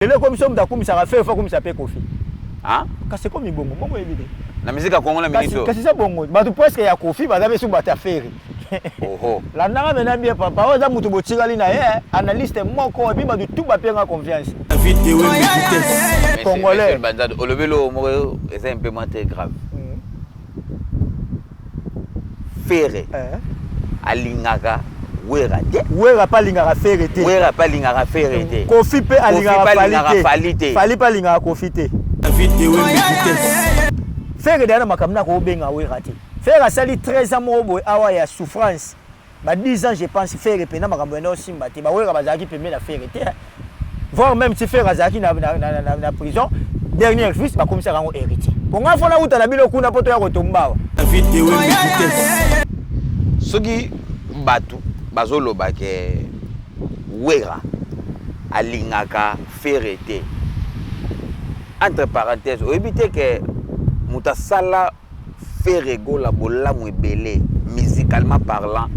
Lelo ekomi soki moto akumisaka Ferre faut akumisa pe Koffi. Ah? Kasi ekomi bongo, bongo oyebi te. Na musique ya Congo na minute oyo. Kasi eza bongo, bato presque ya Koffi baza pe sous bato ya Ferre. Oho. Landanga mena bien papa, oyo eza moto botikali na ye, analyste moko et puis bato tout bape nga confiance. Congolais. Banzado, olobi eloko moko eza un peu moins très grave. Ferre eh. alingaka Wera te. Wera pe alingaka Ferre te. Wera pe alingaka Ferre te. Koffi pe alingaka Fally te. Fally pe alingaka Koffi te. Ferre deya na makambo na kobenga Wera te. Ferre asali 13 ans moko boye awa ya souffrance. Ba 10 ans je pense Ferre pena makambo ya simba te. Ba Wera bazalaki pembeni na Ferre te. Voire même si Ferre azalaki na, na, na, na, na prison, dernier fils bakomisaka yango héritier. Po nga fona uta na bino kuna po toya kotomba awa. Soki bato bazoloba ke Wera alingaka Ferre te, entre parenthèses, oyebi te ke moto asala Ferre Gola bolamu ebele musicalement parlant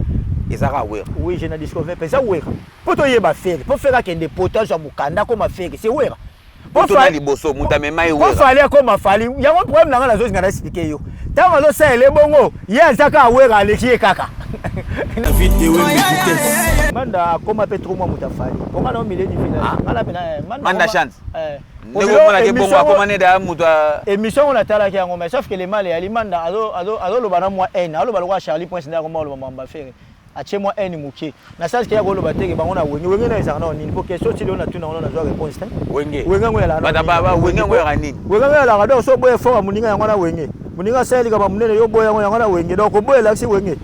eza kaka Wera. Oui, je n'en disconviens pas. Eza Wera. Po toyeba Ferre, po Ferre akende poto azwa mukanda akoma Ferre, c'est Wera. Po Fally liboso moto amema ye Wera. Po Fally akoma Fally, yango problème na nga nazo zinga na expliquer yo. Tango azosalela ye bongo, ye aza kaka Wera aleki ye kaka. Manda akoma pe trop mwa moto ya Fally. Po nga na au milieu du village. Ah. Nga na pena eh, Manda, Manda chante. Eh. Ndenge omonaki bongo akoma nde da moto ya émission ngo natalaki yango mais sauf que le mal eyali Manda azoloba na mwa haine, aloba lokola Charlie Prince nde akoma oloba makambo ya Ferre. Atie mwa haine muke. Na sens que ya koloba te ke bango na wenge. Wenge nayo ezalaka nao nini? Po question ti lelo na tuna yango nao nazua reponse te. Wenge. Wenge yango ezalaka nao nini? Ba wenge yango ezalaka nini? Wenge yango ezalaka donc soki oboyi effort ya moninga yango wana wenge. Moninga asali likambo ya monene yo oboyi yango yango wana wenge. Donc koboya elakisi wenge.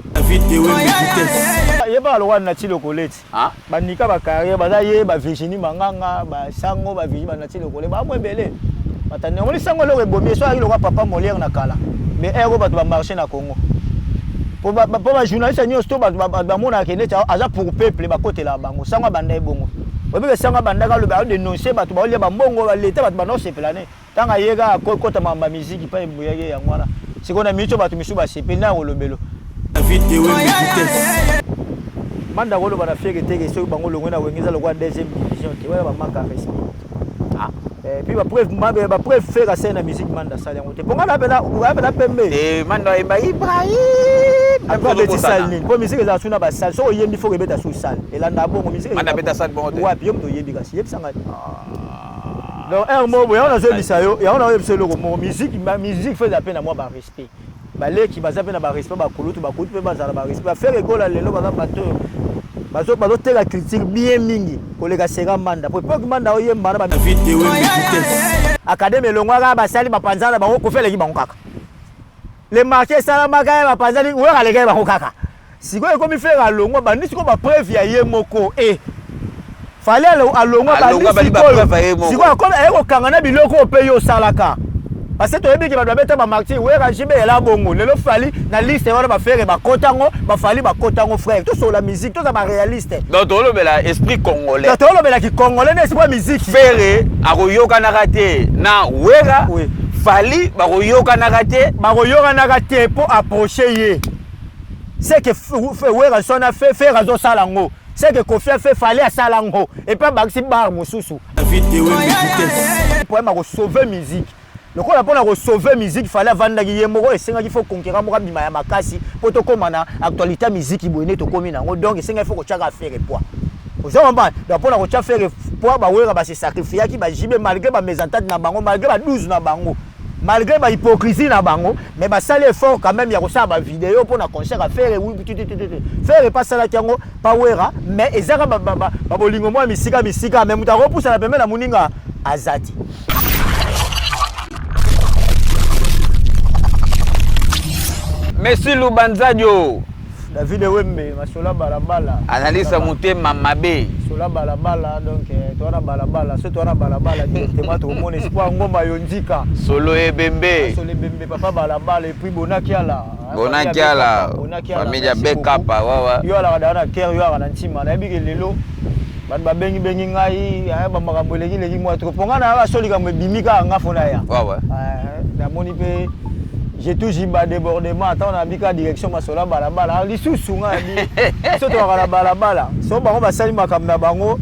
Ye baka lokola Naty Lokole ti. Ah? Ba nika ba carrière baza ye ba Virginie Manganga, ba Sango, ba Virginie ba Naty Lokole ba mwa ebele. Batandi omoni Sango eloko ebomi ye soki azalaki lokola papa Molière na kala. Mais heure oyo bato ba marcher na Congo. Po ba po ba journaliste nyonso to bato bamonaka ke neti aza pour peuple bakotelaka bango. Sango abanda ye bongo. Oyebi ke Sango abandaka aloba azo denoncer bato baolia ba mbongo ba leta bato banda kosepela ne. Tango aye kaka ko kota makambo ya miziki pa embuyaki ye yango wana. Sikoyo na minute oyo bato misusu basepeli na kolobelo. Manda akoloba na fiere te ke soki bango longwe na wenge eza lokola deuxième division te wana ba manque ya respect. Ah. Eh, puis ba preuve mabe ba preuve ferre asali na musique manda asali yango te. Ponga na pena na pena pembe. Eh manda ayemba Ibrahim. Après abeti salle nini? Po musique ezala sous na ba salle. Soki oyembi faut kobeta sous salle. Elanda bongo musique. Manda abeta salle bongo te. Wapi yo moto oyebi kasi yebisa ngai. Donc heure moko boye yango nazoyebisa yo yango nazoyebisa eloko moko musique musique faut ezala mpe na mwa ba respect baleki baza mpe na ba respect bakulutu bakulutu mpe bazala ba respect bafere egola lelo baza bato oyo bazoteka culture bien mingi koleka sera manda po epoque manda oyemba na ba académie elongwaka basali bapanzana na bango kofi aleki bango kaka le marché esalamaka ye bapanzani wera aleki ye bango kaka Sikoyo ekomi ferre alongwa bandi sikoyo ba preuve ya ye moko eh Fally alongwa bandi sikoyo sikoyo akomi aye kokanga na biloko oyo pe yo osalaka parce que toyebi ke bato babeta ba martyr wera JB ela bongo lelo Fally na liste wana ba ferre bakota yango ba Fally bakota yango frère tosolola musique toza ba réaliste donc tolobela esprit congolais donc tolobela ki congolais na esprit ya musique ferre akoyokanaka te na wera oui. Fally bakoyokanaka te bakoyokanaka te mpo approche ye Ce que Werrason a fait, Ferre azo sala ngo. Ce que Koffi a fait, Fally asala ngo. Et puis abakisi bar mosusu. Problème ya ko sauver musique. Lokola pona ko sauver musique, Fally avandaki ye moko, esengaki faut concurrent moko abima ya makasi po tokoma na actualité ya musique boye nde tokomi na yango. Donc esengaki faut kotiaka Ferre poids. Ozo comprendre? Donc pona kotia Ferre poids, ba Werra ba se sacrifiaki, ba JB malgré ba mésentente na bango, malgré ba 12 na bango. Malgre ba hypocrisie na bango, mais basali effort quand même ya kosala ba video pona concert ya Ferre, oui, tu, tu, tu, tu. Ferre pas salaki yango, pa Werra, mais ezaka ba, ba, ba, ba bolingo mwa misika misika, mais moto akopusana pembeni na moninga aza te. Messi Lubanzadio. David Wembe, masola balabala. Analisa motema mabe. Sola balabala donc eh, toa na balabala, so toa na balabala directement tokomona espoir ngomba yo nzika. Solo ebembe. Solo ebembe papa balabala et puis Bonakiala. Bonakiala. Familia Bekapa wawa. Yo alaka da na cœur yo alaka na ntima. Nayebi ke lelo bato babengi bengi ngai eh, ba makambo eleki leki mwa trop. Po ngai nayaka so likambo ebimi kaka nga fo naya. Wawa. Eh, namoni mpe J'ai tout jiba débordement ata na bika direction masola balabala lisusu nga bi biso tokaka na balabala so bango basali makambo na bango.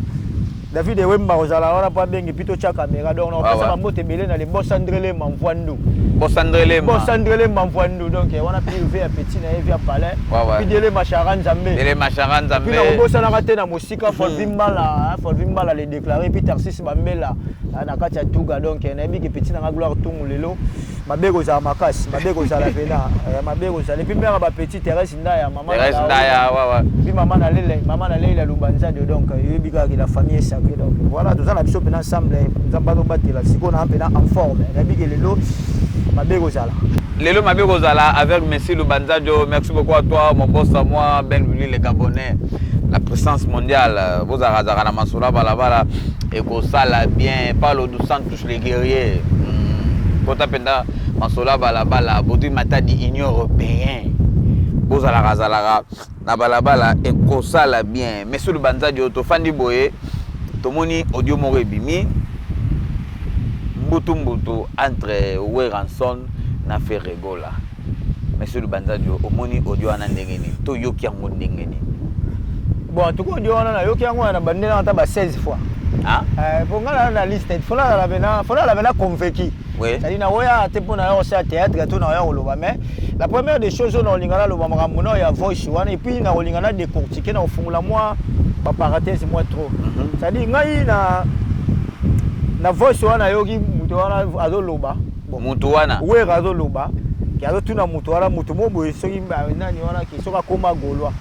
David Ewemba kozala wana mpo abenge puis totya caméra. Donc nakopesa bambote ebele na le boss Andrele Mamvwandu. Boss Andrele. Boss Andrele Mamvwandu. Donc wana puis ve ya petit na ye via palais. Puis Dele Machara Nzambe. Dele Machara Nzambe. Puis nakobosanaka te na mosika Folvi Mbala, Folvi Mbala le déclaré, puis Tarsis Bambela na kati ya Tuga. Donc nayebi ke petit nanga Gloire Tungu lelo mabe kozala makasi, mabe kozala pena, mabe kozala. Et puis mère ba petit Thérèse Ndaya, maman. Thérèse Ndaya, ouais. Puis maman na Lele, maman na Leila Lubanza de. Donc yoyebi kaka la famille est sacrée. Donc voilà, toza na biso pena ensemble, Nzambe azobatela. Sikoyo na pena en forme, nayebi ke lelo mabe kozala. Lelo mabe kozala avec Messi Lubanzadio. Merci beaucoup à toi, mon boss à moi, Ben Willy le Gabonais, la puissance mondiale. Bozalaka na masolo balabala ekosala bien. Paulo dos Santos les guerriers. Kota mpenza masolo balabala, Bodri Matadi, Union européen. Bozalaka zalaka na balabala ekosala bien. Messi Lubanzadio, tofandi boye, tomoni audio moko ebimi mbutu mbutu entre Werrason na Ferre Gola. Monsieur Lubanzadio, omoni audio wana ndenge nini? Toyoki yango ndenge nini? Bon, en tout cas audio wana nayoki yango na bandela ata ba 16 fois. Ah? Po nga na na liste, faut na la faut na la convaincu. C'est-à-dire na oya te mpo na yo osala théâtre to na oya koloba. Mais la première des choses oyo na kolinga naloba, makambo na oyo ya voice wana, et puis na kolinga na décortiquer, na kofungola mwa baparenthèse mwa trop. C'est-à-dire ngai na voice wana nayoki moto wana azoloba. Bon, moto wana. Wera azoloba ke azotuna moto wana, moto mo boye, soki nani wana, ke soki akóma Gaulois.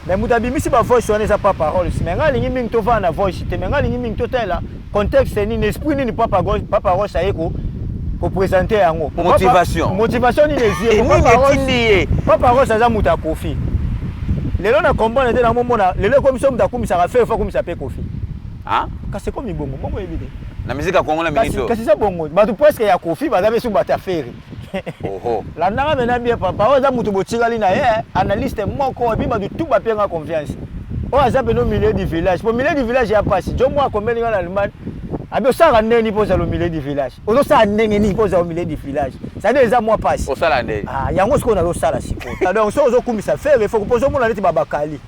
Mais moto abimisi bavoice wana eza Papa Rolls. Mais ngai alingi mingi tovanda na voice te, mais ngai alingi mingi totalela contexte nini, esprit nini Papa Rolls aye koprésenter yango. Motivation. Motivation nini ezwi ye? Nini etindi ye? Papa Rolls aza moto ya Kofi. Lelo na comprendre te, namomona lelo ekomi so moto akumisaka Ferre, faut akumisa mpe Kofi. Kasi ekomi bongo bongo, oyebi te. Na musique ya Kongo na minute. Kasi eza bongo, bato presque ya Kofi baza mpe su bato ya Ferre. Landanga mena bien, papa oyo aza moto botikali na ye, analyste moko, et puis bato tu bapenga confiance. Oyo aza pene au milieu du village, po milieu du village ya pasi. Jo moko akomeli nga na Allemagne, abi osalaka ndenge nini mpo ozala au milieu du village? Ozosala ndenge nini mpo ozala au milieu du village? C'est-à-dire eza mwa pasi. Osala ndenge. Ah, yango sikoyo nazosala sikoyo. Donc soki ozokumisa Ferre, faut mpo ozomona neti babakali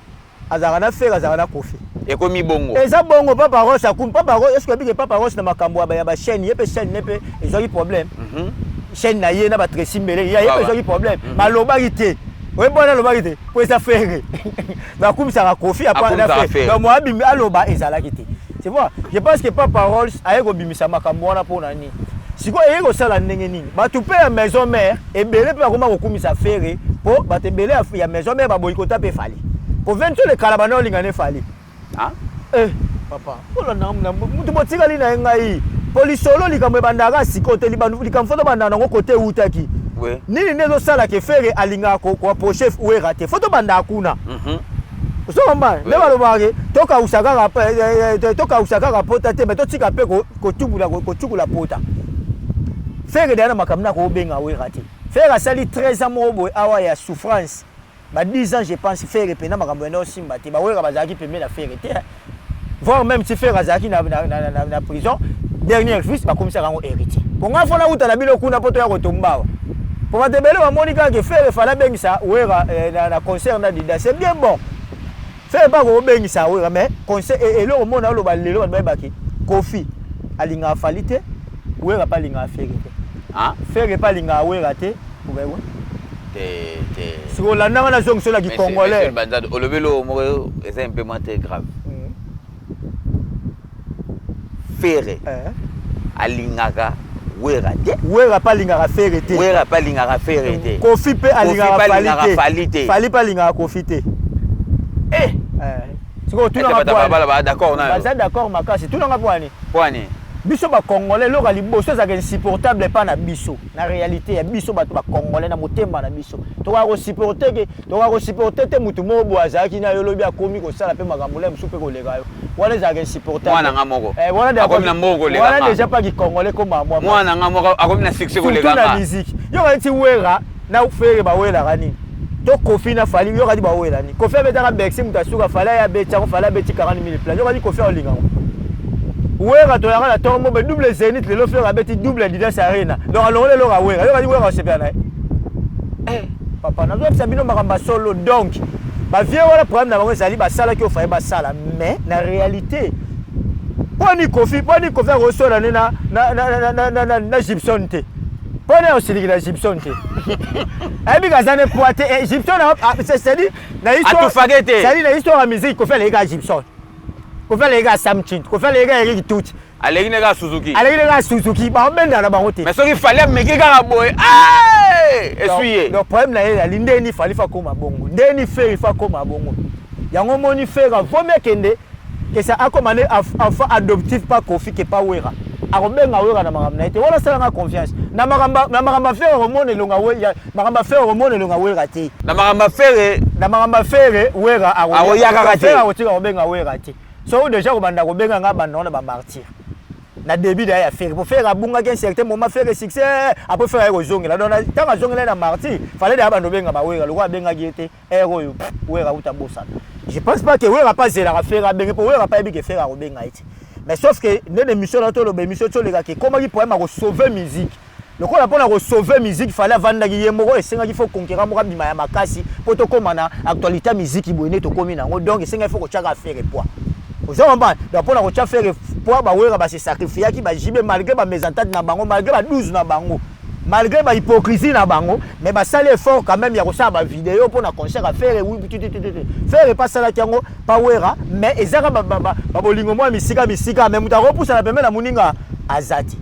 azalaka na Ferre, azalaka na Kofi. Ekomi bongo. Eza bongo. Papa Ross akumi Papa Ross, est-ce que abike Papa Ross na makambo ya bachaîne ye mpe, chaîne ne mpe ezwaki problème. Chaîne na ye na batresi mbele ye mpe ezwaki problème. Balobaki te, oyebi wana alobaki te po eza Ferre bakumisaka Kofi. Donc mo abimi aloba ezalaki te. C'est vois, je pense que Papa Rolls aye kobimisa makambo wana mpo na nini? Sikoyo eye kosala ndenge nini? Bato mpe ya maison mère ebele mpe bakoma kokumisa Ferre, mpo bato ebele ya maison mère baboyikota mpe Fally, po vento lekala banda olinga ne Fally. Eh, papa, olanda mutu botikali na ye ngai, po lisolo likambo ebandaka sikoyo te. Likambo faut tobanda nango kote eutaki. Nini nde ezosalaka Ferre alingaka koapprocher Wera te? Faut tobandaka kuna. Ozomba nde balobaka ke tokausa kaka, tokausa kaka pota te, me totika mpe kotubula, kotukula pota. Ferre deya na makambo na kobenga Wera te. Ferre asali 13 ans moko boye awa ya souffrance, ba 10 ans je pense. Ferre mpena makambo yanda osimba te, bawera bazalaki pembe na Ferre te, voire même ti Ferre azalaki na prison, dernier fils bakomisaka yango héritier. Po ngai faut nauta na bino kuna mpo toya kotomba awa, po bato ebele bamoni kaka ke Ferre fallait abengisa Wera na concert na Dida. C'est bien bon, Ferre mpa kobengisa Wera, mais concert eloko mona oloba lelo bato bayebaki Kofi alingaka Fally te, Wera mpe alingaka Ferre te. Ferre mpe alingaka Wera te. Te te. Sikoyo olandanga, nazongisolaki congolais. Olobi eloko moko eza un peu moins très grave. Ferre alingaka Wera te. Wera mpe alingaka Ferre te. Wera mpe alingaka Ferre te. Kofi mpe alingaka Fally te. Fally mpe alingaka Kofi te. Sikoyo tunanga. D'accord. Baza d'accord makasi. Tunanga mpo ani? Po ani? Biso bacongolais, eloko ya liboso ezalaka insupportable epa na biso, na réalité ya biso bato bacongolais, na motema na biso, tokoka kosupporter ke tokoka kosupporter te motu moko boye azalaki na yo, lobi akomi kosala mpe makambo la mosusu mpe koleka yo. Wana ezalaka insupportable. Mwana nga moko wana akomi na mbongo koleka. Wana déjà paki congolais koma mwa. Mwana nga moko akomi na succès koleka. Surtout na musique. Yo kati Wera na Ferre bawelaka nini? To Kofi na Fally, yo kati bawela nini? Kofi abetaka Bercy, moto asuka, Fally aya abeti yango, Fally abeti 40 000 plan. Yo kati Kofi aolinga yango? Wera toyaka na ntongo mobe double Zénith, lelo Ferre abeti double Adidas Arena, donc alongoli eloko ya Wera. Yo kati Wera osepela na ye? Papa, nazoyebisa bino makambo ya solo. Donc bavieux wana, problème na bango ezali basalaki oyo faye basala, mais na réalité Mponi Kofi, mponi Kofi akosola nde na Gibson te? Mponi akosiliki na Gibson te? Ayebi kaza ne poids te. Eh, Gibson, ah, c'est-à-dire na histoire, c'est-à-dire na histoire ya musique, Kofi aleki kaka Gibson, Kofi aleki kaka Sam Tshintu, Kofi aleki kaka Eric Tutsi. Aleki ne kaka Suzuki. Aleki ne kaka Suzuki, baobendana na bango te. Mais soki Fally ameki kaka boye, esui ye. Donc problème na ye ezali ndeni Fally fa koma bongo, ndeni Ferre fa koma bongo. Yango moni Ferre avomi akende kesa akoma nde enfant adoptif pa Kofi ke pa Wera. Akobenga Wera na makambo na ye te. Wana asalanga confiance na makambo ya Ferre, akomona elonga makambo ya Ferre, akomona elonga Wera te. Na makambo ya Ferre. Na makambo ya Ferre, Wera akoya kaka te. Ferre akotika kobenga Wera te. Soki déjà kobanda kobenga nga, banda wana bamartyr na début da ya Ferre, po Ferre abungaki un certain moment. Ferre succès, après Ferre aye kozongela. Donc ntango azongela na martyr, fallait deya banda obenga bawera. Lokola abengaki ye te, ere oyo Wera uta bosana. Je pense pas que Wera pa azelaka Ferre abenge, po Wera pa yebi ke Ferre akobenga ye te. Mais sauf que nde émission na toloba, émission tolekaki, ekomaki problème ya kosauve musique. Lokola mpona kosauve musique, Fally avandaki ye moko, esengaki faut concurrent moko abima ya makasi mpo tokóma na actualité ya musique boye nde tokómi nango. Donc esengaki faut kotiaka Ferre poids, oza comprendre? Donc mpona kotia Ferre poids, bawera base sacrifiaki, bajibe, malgré bamésentente na bango, malgré ba 12 na bango, malgré bahypocrisie na bango, mais basali effort quand même ya kosala bavideo mpona concert ya Ferre. Ferre epa asalaki yango pa Wera, mais ezaka babolingo mwa misika misika, mais moto akopusana pembe na moninga aza te,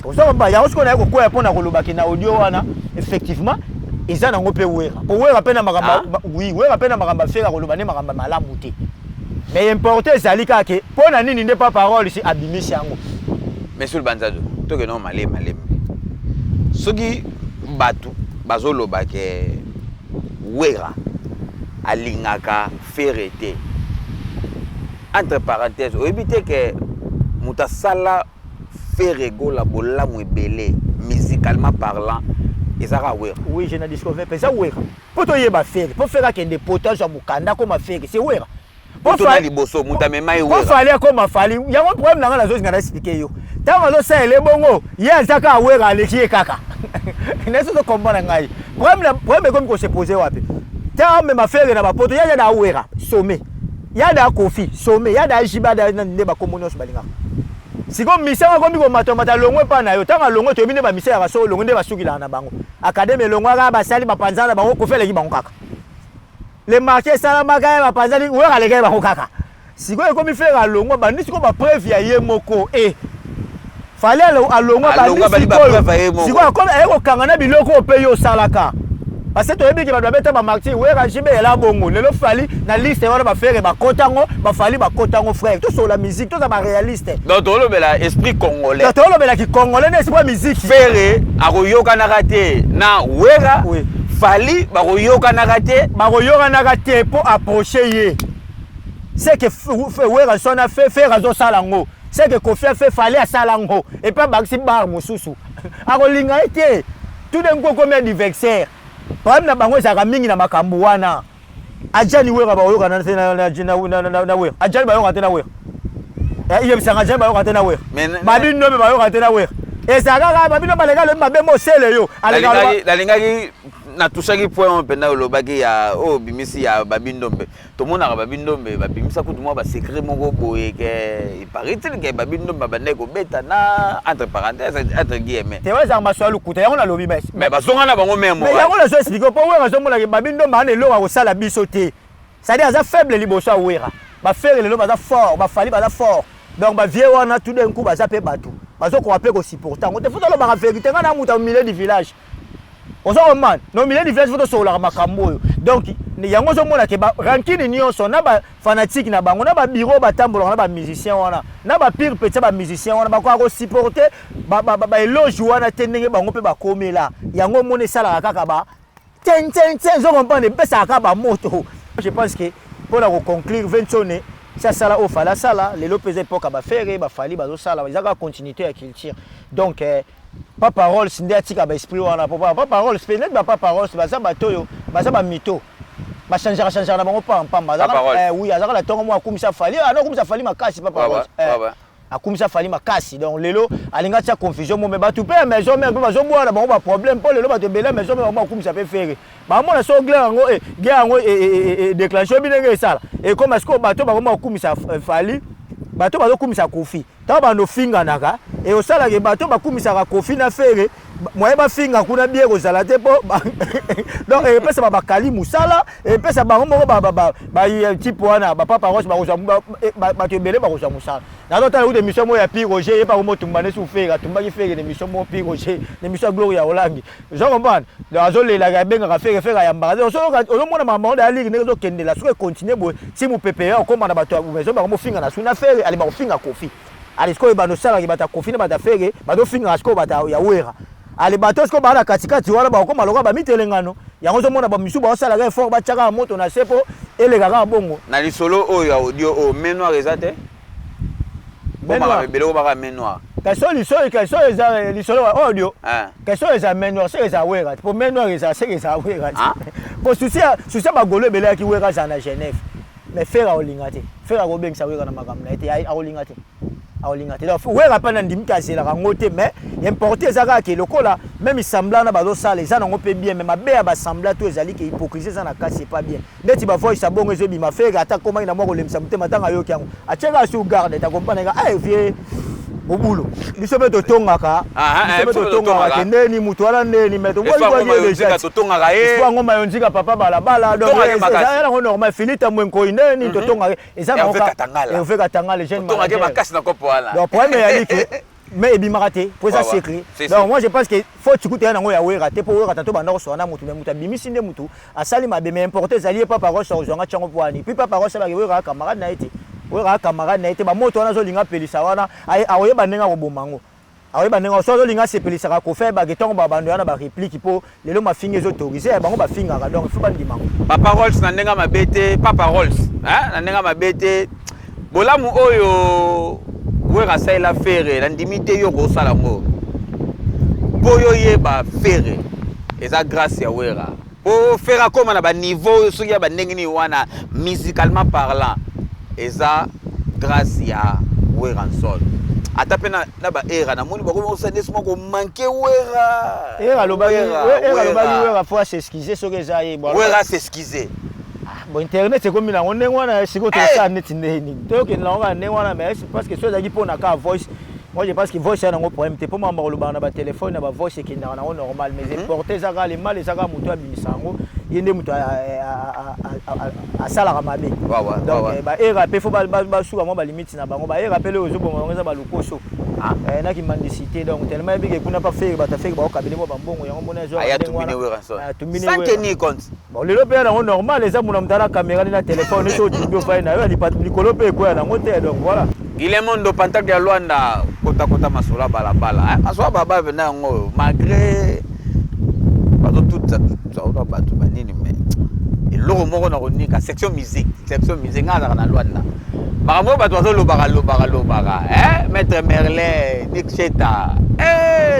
oza comprendre? Yango sikoyo naye kokwea mpona kolobaki na audio wana, effectivement eza nango mpe Wera, po Wera mpe na makambo, oui, Wera mpe na makambo ya Ferre akoloba nde makambo ya malamu te. Mais important ezali kaka ke mpo na nini nde pa parole si abimisi yango. Monsieur Lubanzazo, tokende malembe malembe. Soki bato bazoloba ke Wera alingaka Ferre te, entre parenthèse, oyebi te ke moto asala Ferre Gola bolamu ebele, musicalement parlant, ezaka Wera? Oui, je na discover mpe eza Wera, mpo toyeba Ferre, mpo Ferre akende poto, azwa mokanda, akoma Ferre, c'est Wera. Poto liboso moto amema ye. Wera. Fally akoma Fally, yango problème na ngai nazozinga na expliquer yo. Ntango azosalela ebongo, ye aza kaka Wera, aleki ye kaka. Nesi ozokomprendre ngai? Problème ekomi kose poser wapi? Ntango amema Ferre na bapoto, ye aza na Wera sommet, ya da Kofi sommet, ya da Jiba da nde bakombo nyonso balingaka. Sikoyo mission akomi komatamata, longwe epa na yo. Ntango alongwe, toyebi nde bamisia yaka so olongwe nde basukilaka na bango. Académie elongwaka, basali bapanzana na bango, Kofi aleki bango kaka. Le marché esalamaka ye, bapanzani, Wera aleki ye bango kaka. Sikoyo ekomi Ferre alongwa, bandi sikoyo bapreuve ya ye moko. E Fally alongwa, bandi sikoyo, sikoyo akomi aye kokanga na biloko oyo mpe yo osalaka, parce que toyebi ke bato babeta bamartyr, Wera, Jibe, ela bongo. Lelo Fally na liste wana, baFerre bakotango, baFally bakotango. Frère, tosola musique, toza baréaliste. Donc tolobela esprit congolais. Tolobelaki congolais na esprit ya musique. Ferre akoyokanaka te na Wera. Oui. Fally bakoyokanaka te. Bakoyokanaka te mpo approche ye. C'est que Wera so na fe, Ferre azosala yango, c'est que Kofi afe, Fally asala yango, et puis abakisi bar mosusu, akolinga ye te. Tout d'un coup okomi adversaire. Problème na bango ezalaka mingi na makambo wana. Ajani Wera bakoyokana te na Wera. Ajani bayokana te na Wera. Yebisanga, Ajani bayokana te na Wera, babino mpe bayokana te na Wera. Ezalaka kaka babino baleka lobi mabe mosele yo. Nalingaki natushaki point oyo mpenza olobaki ya oyo obimisi ya babindombe. Tomonaka babindombe babimisa kutu mwa basecret moko boye ke paraît-il ke babindombe babandaki kobeta na, entre parenthèse, entre guillemets. Te, ezalaka masolo ya lokuta. Yango nalobi. Mais bazonga na bango même. Mais yango nazo expliquer mpo Wera azomonaka babindombe ana eloko ya kosala biso te, c'est-à-dire aza faible liboso ya Wera. BaFerre lelo baza fort, baFally baza fort, donc bavie wana tout d'un coup baza mpe bato bazokoka mpe kosupporter yango te. Faut tolobaka vérité. Ngai na moto ya milieu du village, oza komana na milieu du village, faut tosololaka makambo oyo. Donc yango ozomona ke barancune nyonso na bafanatike na bango, na babiro batambolaka na bamusicien wana, na bapire petit ya bamusicien wana, bakoka kosupporter baéloge wana te. Ndenge bango mpe bakomela yango, omona esalaka kaka ba ten ten ten, ozo comprendre? Epesaka kaka bamoto. Je pense que mpona koconclure, Vensone si asala oyo Fally asala lelo mpe, eza époque ya baFerre, baFally bazosala, eza kaka continuité ya culture. Donc pa paroles nde atika baesprit wana, po pa paroles mpe neti bapa paroles baza bato oyo baza bamito, bachangeaka changeaka na bango pampamba. Oui, azaka na ntongo moko akumisa Fally, ana akumisa Fally makasi, pa paroles akumisa Fally makasi. Donc lelo alingi atia confusion mo, mais bato mpe ya maison mère mpe bazobwana bango baproblème, mpo lelo bato ebele ya maison mère bango bakumisa mpe Ferre. Bamona so guerre yango, guerre yango déclenche, oyebi ndenge esala ekoma sikoyo, bato bakoma kokumisa Fally. Bato bazokumisa Kofi, ntango bando finganaka, eosalaka bato bakumisaka Kofi na Ferre moye bafinga kuna bie kozala te, mpo donc epesa babakali mosala, epesa bango moko type wana, bapapa Roche bakozwa, bato ebele bakozwa mosala. Nazotala kuta émission moko ya Pi Roger, ye mpa komotumba nde su Ferre atumbaki Ferre na émission moko, Pi Roger, na émission ya Gloire ya Olangi. Ozo comprendre? Donc azolelaka, abengaka Ferre, Ferre ayambaka. Ozomona makambo yango daya liki ndenge ezokendela. Soki econtinue boye ti mopepe ya okóma na bato ya maison, bango mofinga na su na Ferre ale bakofinga Kofi. Ale sikoyo bando osalaki bato ya Kofi na bato ya Ferre bazofingaka sikoyo bato ya Wera. Ale bato sikoyo baa na katikati wana, bakokóma lokola bamitelengano. Yango ozomona bamisu baosalaka effort, batiaka moto na se mpo eleka kaka bongo. Na lisolo oyo ya audio oyo, main noire eza te? Bomaka ebele obaka main noire. Question lisolo, question eza lisolo audio. Question eza main noire, seke eza Wera te, po main noire eza, seke eza Wera te. Po souci ya bagolo ebele yaki Wera azala na Genève, mais Ferre akolinga te. Ferre akobengisa Wera na makambo na ye te, akolinga te, akolinga te. Donc Wera mpe na ndimi te, azelaka yango te. Mais importe eza kaka ke lokola même semblant na bazosala eza nango mpe bien, mais mabe ya basemblant to ezali ke hypocrisie eza na kasi, epa bien ndeti bavoice ya bongo ezobima. Ferre ata akomaki na mwa kolemisa motema, ntango ayoki yango, atiaka sur garde, takomprendre ka eh vie mobulu. Biso mpe totongaka, biso mpe totongaka ke ndeni mutu wana ndeni, mais tobwaki ye déjà. Totongaka ye. Espoir Ngoma yo nzika papa balabala, donc eza yango normal. Filita Mwenkoi ndeni totongaka, eza nango Hervé Katangala, jeune manager makasi na kopo wana. Donc problème eyali ke mais ebimaka te po eza secret. Donc moi je pense que faut tikuta ya nango ya Wera te, po Wera tanto banda kosoka na mutu, mais mutu abimisi nde mutu asali mabe. Mais importe ezali ye papa Roche akozwanga tiango po ani puis papa Roche abaki Wera camarade na ye te, Wera camarade na ye te. Bamoto wana azolinga apelisa wana, akoyeba ndenge akoboma yango, akoyeba ndenge so azolinga asepelisaka Kofi, ayebaka ntango babando wana baréplique, mpo lelo mafinga ezoautorise bango, bafingaka, donc il faut bandima yango. Papa Rolls, na ndenge mabe te, papa Rolls, na ndenge mabe te, bolamu oyo Wera asalela Ferre, nandimi te yo kosala yango, mpo yo yeba Ferre eza grâce ya Wera, mpo Ferre akóma na baniveau soki ya bandenge nini wana, musicalement parlant, eza grâce ya Werrason. Ata mpe na baera namoni bakomi kosala ndesi moko manke Wera. Era alobaki Wera faut as'excuse soki eza ye. Wera s'excuse. Bon, internet ekomi nango ndenge wana. Sikoyo tosala neti ndenge nini? Toyokende nango kaka ndenge wana. Mais parce que so ezalaki mpona kaka voice, moi je pense que voice ya nango problème te, mpo makambo kolobaka na batelefone na bavoice ekendaka nango normal. Mais importe eza kaka le mal, eza kaka moto abimisa yango, ye nde moto asalaka mabe. Donc baera mpe faut basuka mwa balimite na bango. Baera mpe lelo ozoboma bango eza balokoso naki mendicité. Donc tellement yebike kuna mpa Ferre, bato afere baokabele mwa bambongo yango mona. Ezwa compte. Bon, lelo mpe ya nango normal, eza mona moto ana caméra na telefone so otimbi, ofai na yo likolo mpe ekwea nango te. Donc voilà. Guilherme Pantake ya Lwanda, kotakota masolo ya balabala, masolo ya balabala mpena yango, malgré bazotutisa tutisa oyo bato banini, mais eloko moko na konika section musique, section musique ngai azalaka na Lwanda, makambo oyo bato bazolobaka lobaka lobaka, maître Merlin, Nick Cheta,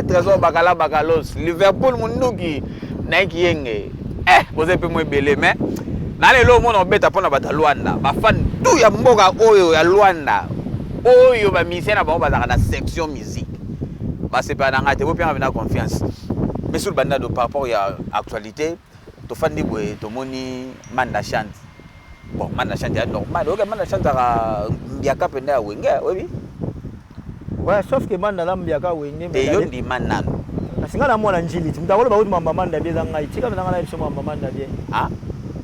Trésor Bakala, Bakalos, Liverpool, Munduki nayiki yenge, boza mpe mo ebele. Mais na lelo omona obeta mpona bato ya Lwanda, bafan tu ya mboka oyo ya Lwanda oyo, bamusicien na bango bazalaka na section musique, basepela na ngai te. Bopianga mpena confiance. Monsieur Bandado, par rapport ya actualité, tofandi boye, tomoni Manda Chante. Bon, Manda Chante ya normal, oyoka Manda Chante aka mbiaka mpenza ya Wenge, oyebi? Ouais, sauf que Manda na mbiaka Wenge. Te, yo ndima nanu. Kasi ngai na mwana Njili ti moto akoloba kuti mamba Manda bie eza ngai. Tika mpenza ngai na biso mamba Manda bie.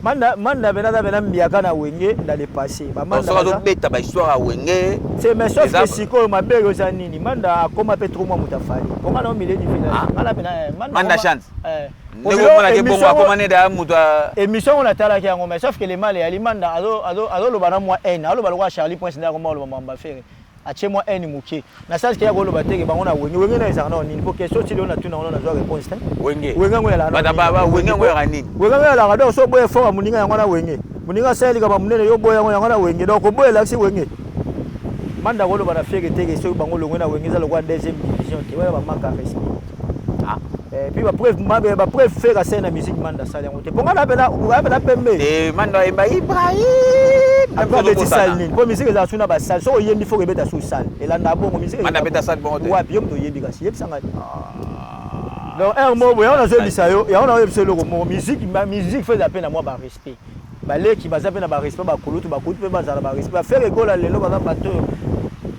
Manda, Manda mpenza aza mpenza mbiaka na Wenge dans le passé. Soki azobeta bahistoire ya Wenge. C'est mais sauf que sikoyo mabe oyo eza nini? Manda akoma mpe trop mwa moto afali mpo ngai na milieu du village, ngai na mpena Manda Chante ndenge omonaki bongo, akoma nde daya moto. Émission oyo natalaki yango, mais sauf que le mal eyali Manda azoloba na mwa haine, aloba lokola Charlie Prince nde akoma oloba mamba Ferre, atie mwa haine moke na sens ke ya koloba teke bango na Wenge. Wenge na ezalaka nao nini? Po question ti lelo natuna yango, nazwa réponse te. Wenge. Wenge yango ezalaka Wenge yango ezalaka nini? Wenge yango ezalaka, donc so boye effort ya moninga, yango na Wenge. Moninga asali likambo monene, yo boye yango, yango na Wenge. Donc koboya elakisi Wenge. Manda koloba na Ferre teke soki bango longwe na Wenge, eza lokola deuxième division te, wana bamaka respect. Puis bapreuve, bapreuve Ferre asali na musique, Manda asali yango te, mpo nga napena pembe. Manda ayemba Ibrahim. Abeti sale nini? Mpo musique ezala su na basale, soki oyembi fo kobeta su sale, elanda bongo musique. Manda abeta sale bongo te. Wapi? Yo moto oyebi, kasi yebisa ngai. Donc heure moko boye, yango nazoyebisa yo, yango nazoyebisa eloko moko: musique, musique faut eza mpe na mwa barespect. Baleki baza mpe na barespect, bakulutu, bakulutu mpe bazala barespect. BaFerre Gola lelo baza bato oyo.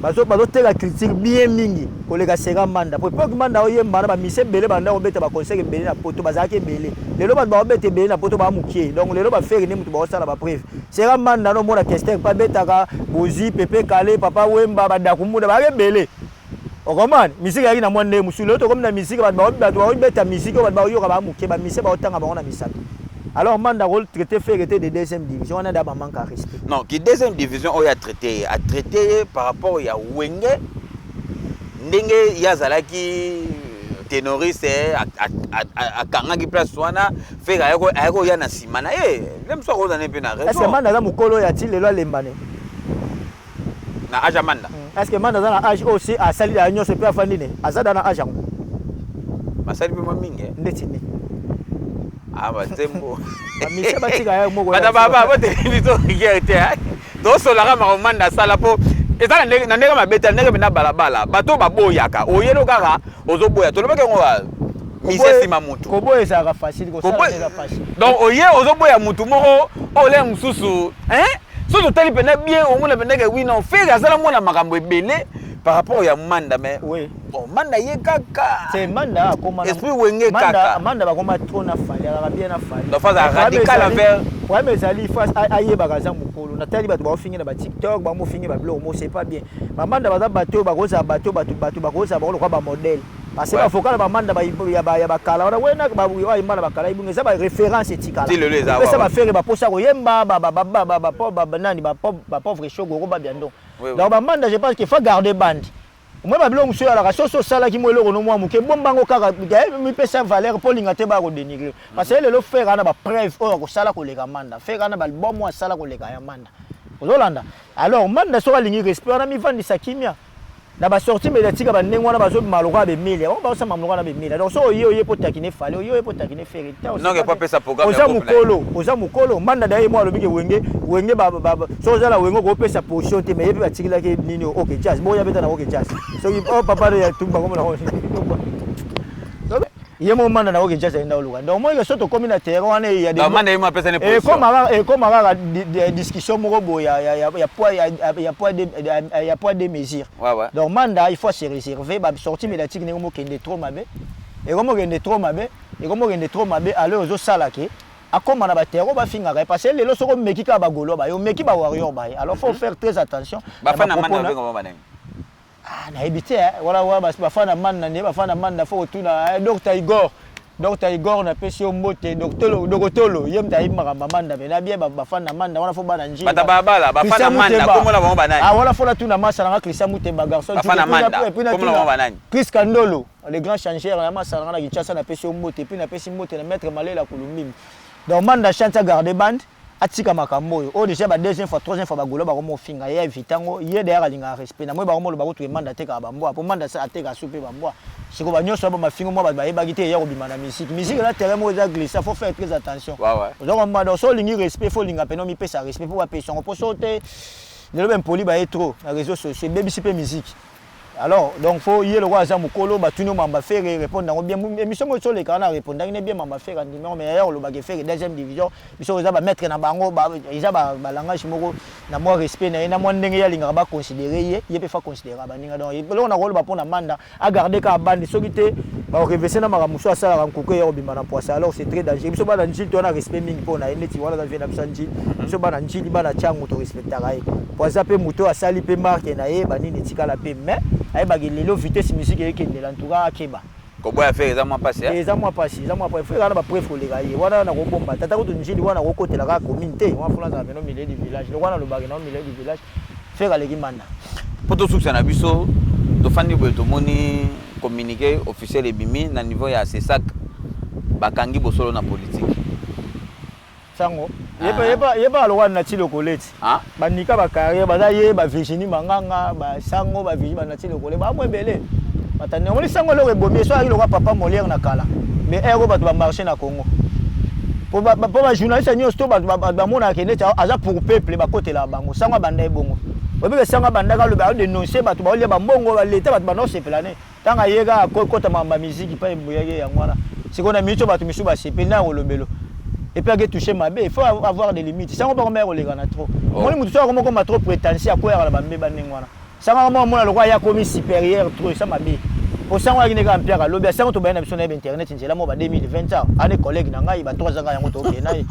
Bazoteka culture bien mingi koleka Sera Manda. Po epoque Manda oyemba na bamise ebele, banda kobeta baconcert ebele na Poto, bazalaki ebele. Lelo bato baobeta ebele na Poto baa mokie. Donc lelo baFerre nde moto baosala bapreuve. Sera Manda nomona Kester mpe abetaka Bozi, Pepe Kale, Papa Wemba, Badakumunda, bazalaki ebele. Okomani misiki eyaki na mwa ndenge mosusu. Lelo tokomi na misiki, bato baobeta misiki oyo bato baoyoka baa moke, bamise baotanga bango na misato. Alors Manda traité Ferre était de deuxième division, on a d'abord manque à respect. Non, qui deuxième division oyo atraité ye, atraité ye par rapport ya Wenge, ndenge ye azalaki ténoriste, akangaki place wana. Ferre ayaki koya na nsima na ye nde mosu akozana mpe na Est-ce que raison. Manda aza mokolo oyo ati lelo alembane? Na age ya Manda? Est-ce que Manda aza na age oyo si asali ya nyonso mpe afandi ne aza da na age yango? Basali mpe mwa mingi, eh. Ndeti nini? Ah, banzembo. Bamise batika ya moko. Bato baba boteli biso rigueur te, eh. Tosolaka makambo Manda asala mpo eza na ndenge mabe te, na ndenge mpena balabala. Bato baboyaka, oyelo kaka ozoboya. Tolobaki yango, mise nsima mutu. Koboya ezalaka facile, kosala eza facile. Donc oye ozoboya mutu moko oyo ole mosusu, hein? So totali mpena bien, omona mpena ke oui, non, Ferre azala mwana makambo ebele par rapport ya Manda, mais bon, Manda ye kaka C'est Manda akoma esprit Wenge kaka. Manda bakoma trop na Fally, alaka bien na Fally. Donc aza radical envers Problème ezali, faut ayebaka aza mokolo. Natali bato baofingi na baTikTok, bamofingi babiloko mo, c'est pas bien. Bamanda baza bato oyo bakozala bato, bato bakozala bango lokwa bamodèle, parce que bavocal na bamanda ya bakala wana, wena bayemba na bakala ibunga, eza baréférence etikala. Ti lelo eza epesa wawa. baFerre baposa koyemba nani, bapauvre shogoro babia. Donc bamanda, je pense qu'il faut garder bande omoi babiloko mosusu oyalaka. Soki osalaki mwa eloko no mwa moke, bombango kaka, mipesa valeur mpo olinga te baya kodénigrer, parce que lelo Ferre ana bapreuve oyo akosala koleka Manda. Ferre ana baalbum oyo asala koleka ya Manda. Ozolanda? Alors Manda soki alingi respect wana, mivandisa kimia na basortie médiatique. Bandenge wana bazobima lokola bemilia, bango bazosamba lokola na bemilia. Donc so oye, oye mpo takine Fally, oye, oye mpo takine Ferre. Non, ke po apesa programme Oza ya groupe na ye. mokolo, oza mokolo. Manda da ye mo alobi ke Wenge, Wenge so oza na Wenge, okopesa position te. Mais ye mpe batikilaki nini? OK Jazz, boya beta na OK Jazz. Soki o papa ya tumba komona ye mo Manda na OK Jazz ayenda oluka. Donc moi ke so tokomi na terrain wana ya Donc Manda ye mo apesa ne position. Ekoma kaka discussion moko boye ya poids deux mesures. Donc Manda, il faut se réserver. Basortie médiatique ndenge mokende trop mabe, ekomokende trop mabe, ekomokende trop mabe. Alors ozosala ke akóma na baterre oyo bafingaka ye, parce que lelo soki omeki kaka bagaulois baye, omeki bawarrior baye. Alors faut faire très attention na Bafana bapropos Manda babenga bango banani? Ah, nayebi te, eh. Wana wana bafana Manda nde bafana Manda, faut kotuna, eh, Dr Igor. Dr Igor, napesi yo mbote. Doctolo, Dokotolo, ye moto ayebi makambo ya Manda mena bien. Bafana Manda wana, faut bana Njili. Bato balabala, bafana Manda, komona bango banani? Ah, wana faut natuna masa nanga Christian Mutemba, garçon. Bafana Manda, komona bango banani? Chris Kandolo, le grand changeur na masa nanga na Kinshasa, napesi yo mbote. Et puis napesi mbote na maître Malela Kulumbimbi. Donc Manda chante, agarde bande, atika makambo oyo oyo déjà ba deuxième fois, troisième fois bagolo bakoma ofinga ye. Évite yango. Ye d'ailleurs alingaka respect na moi. Bakoma oloba kutu Manda atekaka bambwa, po Manda atekaka su mpe bambwa. Sikoyo banyonso ba mafingo mwa bato bayebaki te, eya kobima na musique. Musique eza terrain moko eza glissant, faut faire très attention. Oza komba. Donc so olingi respect, faut olinga pene omipesa respect mpo bapesa yango. Mpo so te, lelo bempoli baye trop na réseaux sociaux, ebebisi mpe musique. Alors donc faut ye lokola aza mokolo, batuni yo mamba Ferre, répondre yango bien. Émission moko soleka wana, répondaki ne bien mamba Ferre, andimi yango. Mais yaya olobaki Ferre deuxième division, biso eza bamaître na bango, eza balangage moko na mwa respect na ye, na mwa ndenge ye alingaka baconsidérer ye, ye mpe fa considérer baninga. Donc eloko na koloba mpo na Manda, agarde kaka bande. Soki te, bakorevese na makambo mosusu asalaka, nkuku eya kobima na poisa. Alors c'est très dangereux. Biso bana Njili to wana respect mingi mpo na ye. Neti wana aza vie na biso ya Njili, biso bana Njili, bana Tiango, torespectaka ye po aza mpe moto oyo asali mpe marque na ye, banini etikala mpe. Mais ayebaki lelo vitesse musique ekendela, en tout cas akeba. Koboya Ferre eza mwa mpasi, eh? Eza mwa pasi, eza mwa pasi. Ferre wana bapreuve koleka ye wana, na kobomba tata kutu Njili wana, kokotela kaka commune te wana. Fona azala meno milieu du village, loko wana alobaki na milieu du village. Ferre aleki Manda. Mpo tosukisa na biso, tofandi boye, tomoni communiqué officiel ebimi na niveau ya CSAC, bakangi bosolo na politique. Sango yeba lokola nati lokoleti banika bacarrière baza ye, baVirginie Manganga, basango baVirginie, banati lokole bamwa ebele batandi. Omoni sango, eloko ebomi so ayaki lokola papa Molière na kala. Mais ere oyo bato bamarché na Congo, po bajournaliste nyonso to bato bamonaka neti aza pour peuple, bakotelaka bango. Sango abanda ebongo, oyebike sango abandaka alobi, aodénonce bato baolia bambongo baleta, bato banda osepela ne. Ntango aye kaka kota makambo ya miziki mpa eboyaki yango wana. Sikoyo na miniti oyo bato misusu basepeli na kolobelo et puis ake touche mabe. Il faut avoir des limites. Sango mpo akomaya koleka na trop. Omoni, motu so akomokoma trop prétentieux, akweyaka na bambeba ndenge wana. Sango moko mona lokola ya komi supérieur trop, esa mabe. Po sango ayaki ndeka mpiaka lobi, asango tobaye na biso na internet nzela mo ba 2020 awa. Ane collègue na ngai ba 3 ans yango tokende na ye.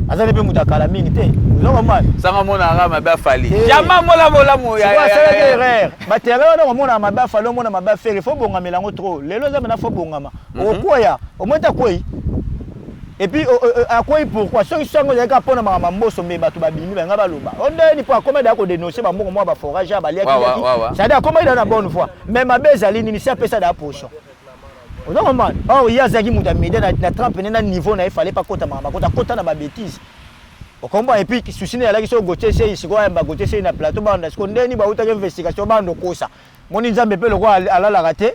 Azali mpe moto akala mingi te. Ozo comprendre? Sango mona nga mabe afali. Jamais mola mola mo ya. Asalaki erreur. Ba terrain wana omona mabe afali, omona mabe afere, faut bongamela yango trop. Lelo eza mena faut bongama. Okokwea, omoni te akwei. Et puis akwei pourquoi? Soki sango ezalaki kaka mpona makambo ya mboso, mbe bato babimi banga baloba. O ndeni mpo akoma deya kodénoncer bambongo mwa baforage ya baliaki. C'est-à-dire akomaki deya na bonne voie. Mais mabe ezali nini? Si apesa deya position. Ozo comprendre? Or ye azalaki moto ya média na trempe ne na niveau na ye, fallait pas kota makambo akota kota na babêtise. Okomba? Et puis souci ne ezalaki soki Gauthier Sey sikoyo ayamba Gauthier Sey na plateau, banda sikoyo ndeni bautaki investigation, banda okosa. Moni Nzambe mpe lokola alalaka te,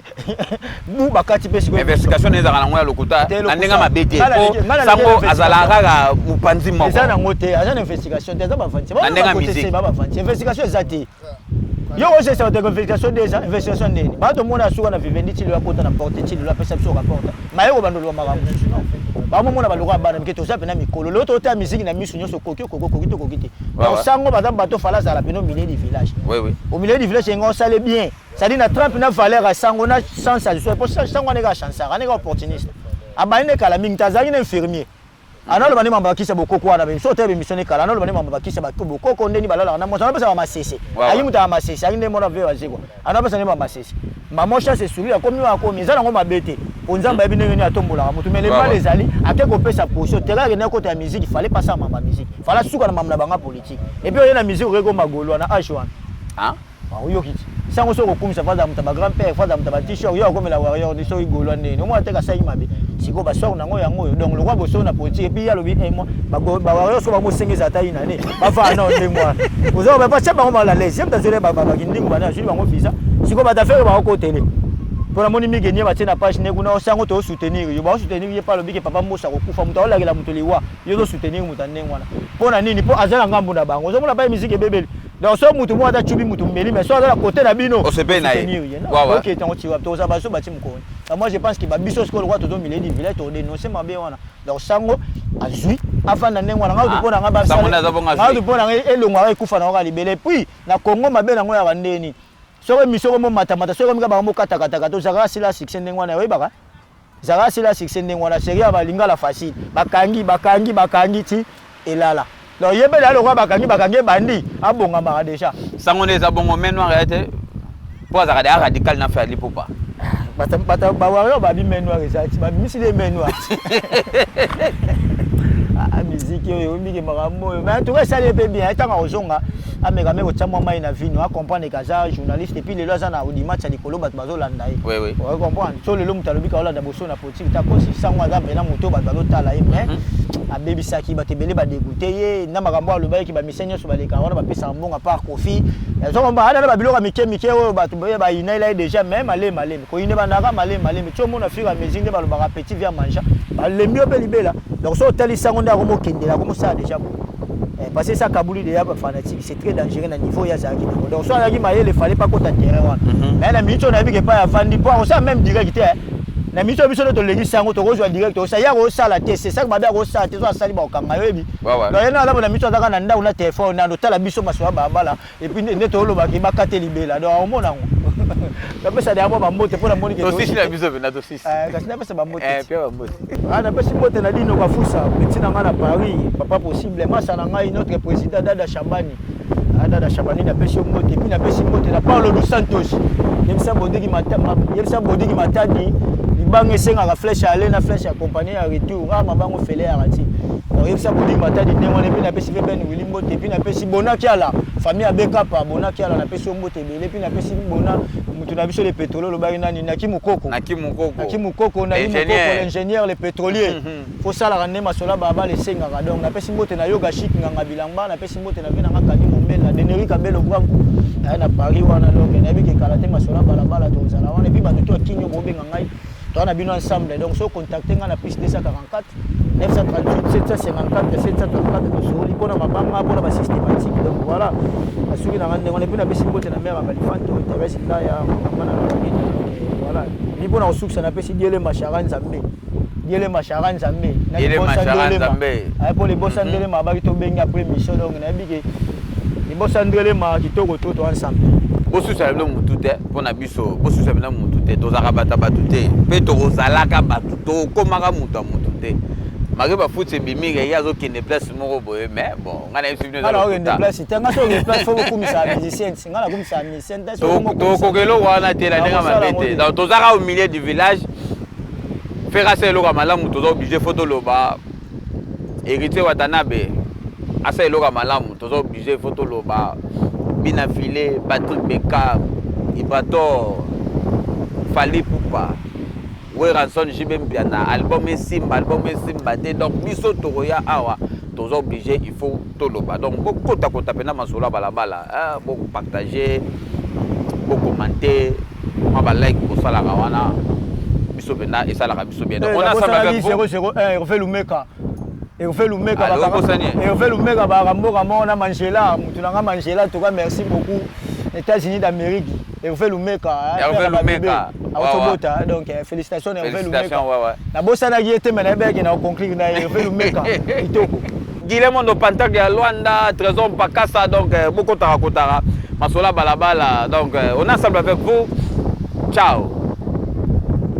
bu bakati mpe sikoyo. Investigation ezalaka nango ya lokuta na ndenge mabe te, po sango azalaka kaka mopanzi moko. Eza nango te, aza na investigation te, aza bavanti. Na ndenge ya musique. Bavanti investigation eza te. Yo ozesa te investigation déjà, investigation ndeni bato mona suka na Vivendi ti lelo akota na porte, ti lelo apesa biso rapport maye kobanda oloba makambo mosusu. Non, bamomona baloko ya bana mike, toza mpena mikolo. Lelo totala musique na miso nyonso, okoki okoki okoki to okoki te. Donc sango baza bato, fala azala pene au milieu du village. Au milieu du village yenga osale bien, c'est-à-dire na trempe na valeur ya sango na sens ya liso, po sango wana eka chansard, wana eka opportuniste. Abandi nde kala mingi te, azalaki na infirmier. Analoba nde mambo bakisa bokoko wana, so otala bémission ne kala, analoba nde mambo bakisa bokoko, ndeni balalaka na mwasi, anapesa bamasese. Ayi moto ya masese, ayi nde mona ve wazekwa, anapesa nde bamasese. Mama chance esuli, akomi oyo akomi, eza nango mabe te, po Nzambe ayebi ndenge nini atombolaka motu. Mais le mal ezali ake kopesa position tela, akende akota ya musique. Fallait pas mambo ya musique, fallait asuka na mambo na banga politique. Et puis oye na musique, okoki koma Gaulois na age wana. Oyoki ti sango soki okumisa faza moto ya bagrand père, faza moto ya bat-shirt, yo akomela warrior ni soki Gaulois ndeni omona te kasaki mabe. Sikoyo basor nango yango oyo, donc lokwa bosolo na politique. Et puis ye alobi mwa bawarrior soki bango osenge eza ata ina ne bafaa nao ndenge wana, oza batia bango mal à l'aise. Ye moto azweli bakindingo bana, azwili bango visa. Sikoyo bato affaire bakokotele mpo namoni mingi nie batie na page ne kuna osango toosoutenir yo, baosoutenir ye mpe alobi ke papa Mboso akokufa. Moto aolakela moto liwa, yo ozosoutenir moto ya ndenge wana mpo na nini? Mpo aza na ngambu na bango. Ozomona pai musique ebebeli. Donc so mutu moko ata cubi mutu mbeli, mais so aza na côté na bino, osepeli na ye. Ok, ntango tiwa toza baso bati mokoni. Moi je pense que babiso sikoyo lokwa tozo milieu du village, todénonce mabe wana. Donc sango azwi afanda ndenge wana. Ngai mpo na ngai, ngai mpo na ngai, elongwaka ekufa na kaka libele. Puis na Congo mabe nango yaka ndeni, soki émission komo matamata, soki komika bango mokatakatakata, ozalaka sila succès ndenge wana, oyebaka zalaka sila succès ndenge wana. Série ya balingala facile, bakangi bakangi bakangi ti elala. Donc yebela ya lokola bakangi bakangi ebandi, abongamaka déjà. Sango nde eza bongo, main noire ya te, mpo azalaka deya radical na Fally Ipupa. Bawario babi main noire eza ti babimisi nde main noire. Musique oyo oyebiki makambo oyo, mais en tout cas esali ye mpe bien. Ntango akozonga, ameka me kotia mwa mai na vino, acomprendre ke aza journaliste. Et puis lelo aza na audimat ya likolo, bato bazolanda ye. Ocomprendre? So lelo moto alobi kaolanda boso na politique ta kosi, sango aza mpena moto oyo bato bazotala ye. Mais abebisaki bato ebele, badégoûter ye na makambo alobaki. Bamise nyonso baleka wana bapesaka mbongo apart Kofi. Ezokomba ada na babiloko ya mike mike oyo bato bayinaela ye déjà. Mais malemi malemi koyine bandaka, malemi malemi ti omona fur à mesure nde balobaka petit via manja, balembi yo mpe libela. Donc so otali sango nde akomokendela, akomosala déjà bo parce que ça kabuli déjà bafanatique, c'est très dangereux na niveau oyo azalaki nango. Donc so azalaki mayele, fallait pas kota terrain wana. Mais na minute oyo nayebi ke epai avandi mpo akosala même direct te. Na minute oyo biso nde tolekisi yango, tokozwa direct osala, ye akosala te. C'est ça mabe, akosala te. So asali, bakokanga yo, yebi. Donc ye na aza na minute azaka na ndako na telefone nando tala biso masolo ya balabala. Et puis nde tolobaki bakate libela. Donc akomona yango, napesa deya mwa bambote mpo namoni. Tosisi na biso mpenza, tosisi. Kasi napesa bambote. Napesi mbote na Dino Kafusa, petit na ngai na Paris, papa possible, masa na ngai, notre président Dada Shabani. Dada Shabani, napesi yo mbote. Puis napesi mbote na Paulo dos Santos. Yebisa Bodiki, yebisa Bodiki Matadi, libanga esengaka flèche aller na flèche accompagné ya retour. Ah, mabango fele ya rati. Donc yebisa Bodiki Matadi ndenge wana. Et puis napesi mpe Ben Wili mbote. Et puis napesi Bona Kiala, famille Abekapa, Bona Kiala, napesi yo mbote ebele. Puis napesi Bona moto na biso le pétrole, olobaki nani, Naki Mokoko. Naki Mokoko. Naki Mokoko, Naki Mokoko l'ingénieur, le pétrolier. Fosalaka nde masolo balabala esengaka. Donc napesi mbote na Yoga Chik Nganga Bilamba, napesi mbote na vie nanga Kadi Mombela, Deneri Kabelo Branco aye na Paris wana. Donc nayebi ke kala te masolo balabala tozala wana. Et puis bato to akini oyo bobenga ngai, toza na bino ensemble. Donc so contacte ngai na +244 938 754 734, tosoli mpona mabanga, mpona basystématique. Donc voilà, nasuki na ngai ndenge wana. Et puis napesi mbote na mare ya Balifanto, Thérèse Ndaya, mama na ngai. Voilà, mi mpona kosukisa, napesi Diele Mashara Nzambe, Diele Mashara Nzambe, mpo libosa ndelema abaki tobengi après mission. Donc nayebi ke libosa ndelema kitoko to ensemble. Bosusa bino mutu te mpo na biso, bosusa bino mutu te. Tozalaka bato ya bato te, mpe tokozalaka bato, tokomaka moto ya motu te. Malgré bafuti ebimi, ye azokende place moko boye, mais bon, ngai nayebisi bino, eza Okende place te. Nga so okende place, faut bokumisa musicien. Nga nakumisa musicien te. Tokoka eloko wana te na ndenge mabe te. Donc tozaka au milieu du village. Ferre asa eloko ya malamu, toza obligé faut toloba. Héritier Watanabe asa eloko ya malamu, toza obligé faut toloba. Bina File, Patrick Beka, Ibrator, Fally Ipupa, Werrason, JB Mpiana, album esimba, album esimba te, donc biso tokoya awa, toza obligé, il faut toloba. Donc bokotakota mpena masolo ya balabala, bopartage, bokommente, mwa balike bosalaka wana, biso mpenza esalaka biso bien. Donc on ensemble avec vous. 001 Hervé Lumeka, Hervé Lumeka, Hervé Lumeka, baka mboka moko na Mangela, mutu nanga Mangela. En tout cas, merci beaucoup. États-Unis d'Amérique, Hervé Lumeka. Hervé Lumeka. Autobota, donc félicitations Hervé Lumeka. Nabosanaki ye te, me nayebaki na conclure na Hervé Lumeka kitoko. Guilherme Ndo Pantag ya Luanda, Trésor Mpakasa, donc bokotaka kotaka masolo balabala. Donc on est ensemble avec vous. Ciao.